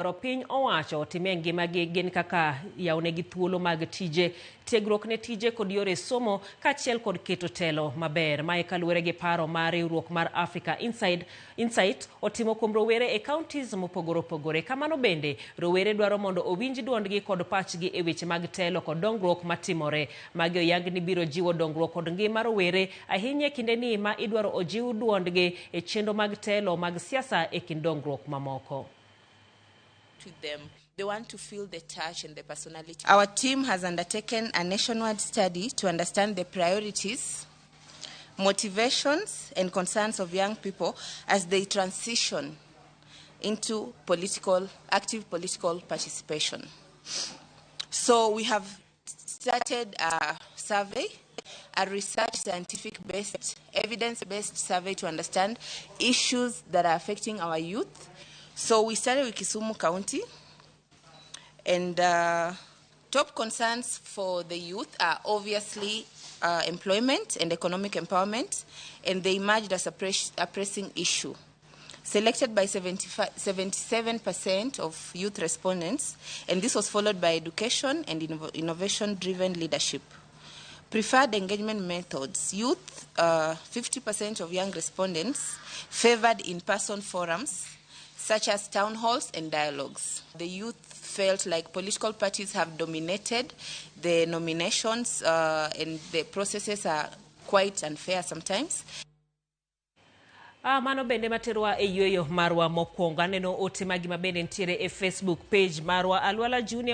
Dwaro piny owacho otimie ngimagi gin kaka yawnegi thuolo mag tije, tiegruok ne tije kod yore somo kaachiel kod keto telo maber. Mae kaluwore gi paro ma riwruok mar Africa Inside, Insight otimo kuom rowere e counties mopogore opogore. Kamano bende, rowere dwaro mondo owinj duondgi kod pachgi e weche mag telo kod dongruok matimore. Magi oyang ni biro jiwo dongruok kod ngima rowere ahinya e kindeni ma idwaro ojiw duondgi e chenro mag telo mag siasa e kind dongruok mamoko. To them. They want to feel the touch and the personality. Our team has undertaken a nationwide study to understand the priorities, motivations, and concerns of young people as they transition into active political participation. So we have started a survey, a research scientific based, evidence based survey to understand issues that are affecting our youth. So we started with Kisumu County, and top concerns for the youth are obviously employment and economic empowerment, and they emerged as a pressing issue. Selected by 75, 77% of youth respondents, and this was followed by education and innovation driven leadership. Preferred engagement methods. Youth, 50% of young respondents favored in person forums such as town halls and dialogues. The youth felt like political parties have dominated the nominations and the processes are quite unfair sometimes. Ah, mano bende materwa e yueyo marwa mokwongo. Aneno ote magi mabende nitiere e Facebook page marwa Alwala Junior.